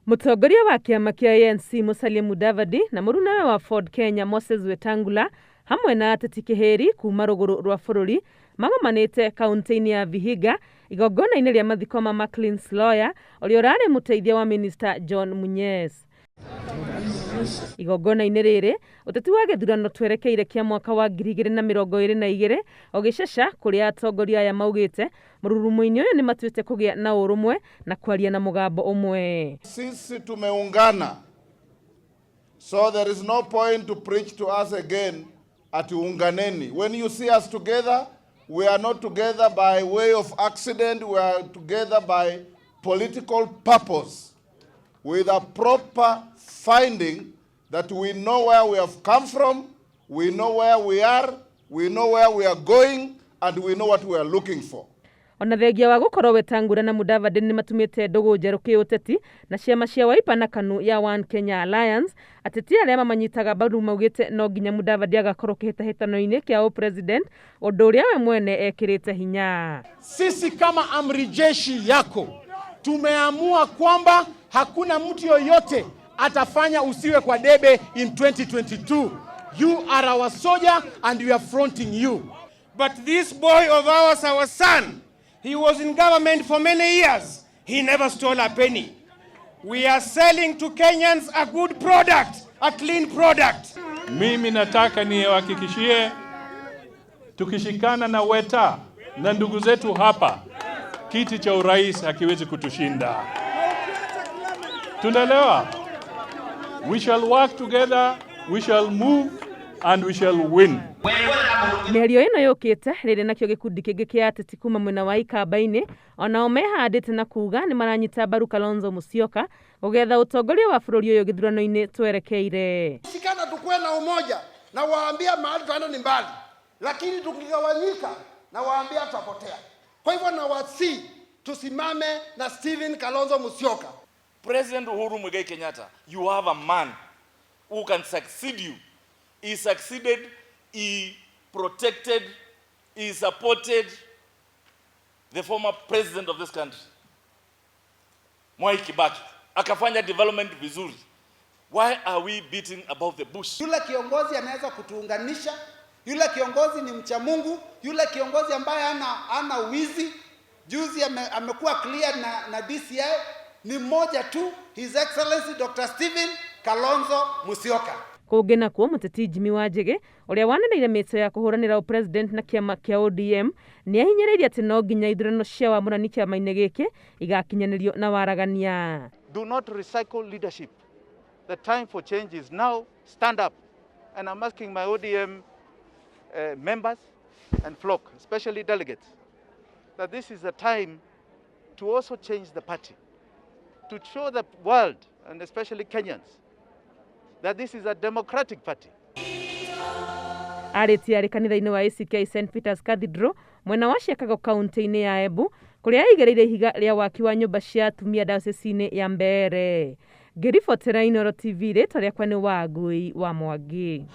Mũtongoria wa kĩama kĩa ANC Musalia Mudavadi na mũrunawe wa Ford Kenya Moses Wetangula hamwe na ateti kĩhĩri kuma rũgũrũ rwa bũrũri magomanĩte kaunti-inĩ ya Vihiga igongona-inĩ rĩa mathiko ma Maclean Sloya ũrĩa ũrarĩ mũteithia wa minista John Munyes. Igongona-inĩ rĩrĩ ũteti wa gĩthurano twerekeire kĩa mwaka wa 2022 ũgĩceca kũrĩa atongoria aya maugĩte mũrurumo-inĩ ũyũ nĩ matuĩte kũgĩa na ũrũmwe na kwaria na mũgambo ũmwe. Sisi tumeungana, so there is no point to preach to us again ati unganeni. When you see us together, we are not together by way of accident, we are together by political purpose, with a proper finding that we know where we have come from, we know where we are, we know where we are going, and we know what we are looking for. Ona thengia wa gũkorwo Wetangula na Mudavadi nĩ matumĩte ndũgũ njerũ kĩũteti na ciama cia Wiper na KANU ya One Kenya Alliance, ateti arĩa mamanyitaga mbaru maugĩte no nginya Mudavadi agakorwo kĩhĩtahĩtano-inĩ kĩa ũpresident, ũndũ ũrĩa we mwene ekĩrĩte hinya. Sisi kama amri jeshi yako tumeamua kwamba hakuna mtu yoyote atafanya usiwe kwa debe in 2022. You are our soldier and we are fronting you. But this boy of ours, our son, he was in government for many years. He never stole a penny. We are selling to Kenyans a good product, a clean product. Mimi nataka niwahakikishie, tukishikana na Weta na ndugu zetu hapa, kiti cha urais hakiwezi kutushinda. Tunaelewa? We shall work together, we shall move and we shall win. Mĩario ĩno yũkĩte rĩrĩ nakĩo gĩkundi kĩngĩ kĩa ateti kuma mwena wa Ikamba-inĩ onao mehandĩte na kuga nĩ maranyita mbaru Kalonzo Musyoka gũgetha ũtongoria wa bũrũri ũyũ gĩthurano-inĩ twerekeire. Shikana, tukuwe na umoja na waambia mahali tunaenda ni mbali, lakini tukigawanyika na waambia tutapotea. Kwa hivyo nawasihi tusimame na Stephen Kalonzo Musyoka. President Uhuru Muigai Kenyatta, you have a man who can succeed you. He succeeded, he protected, he supported the former president of this country, Mwai Kibaki. Akafanya development vizuri. Why are we beating about the bush? Yule kiongozi anaweza kutuunganisha, yule kiongozi ni mcha Mungu, yule kiongozi ambaye ana wizi. Juzi amekuwa clear na DCI ni mmoja tu, His Excellency Dr. Stephen Kalonzo Musyoka. Kũngĩ nakuo mũteti Jimmy Wanjigi ũrĩa waneneire mĩto ya kũhũranĩra ũpresident na kĩama kĩa ODM nĩ ahinyĩrĩirie atĩ no nginya ithurano cia wamũrani kĩama-inĩ gĩkĩ igakinyanĩrio na waragania. Do not recycle leadership. The time for change is now. Stand up. And I'm asking my ODM members and flock, especially delegates, that this is the time to also change the party, to show the world, and especially Kenyans, that this is a democratic party. Arĩtie arĩ kanitha-inĩ wa ACK St Peters Cathedral mwena wa Chicago kaunti-inĩ ya Embu kũrĩa aigĩrĩire ihiga rĩa waki wa nyũmba cia atumia diocese-inĩ ya Mbeere. Ngĩribotera Inooro TV, rĩtwa rĩakwa nĩ Wangui wa Mwangi.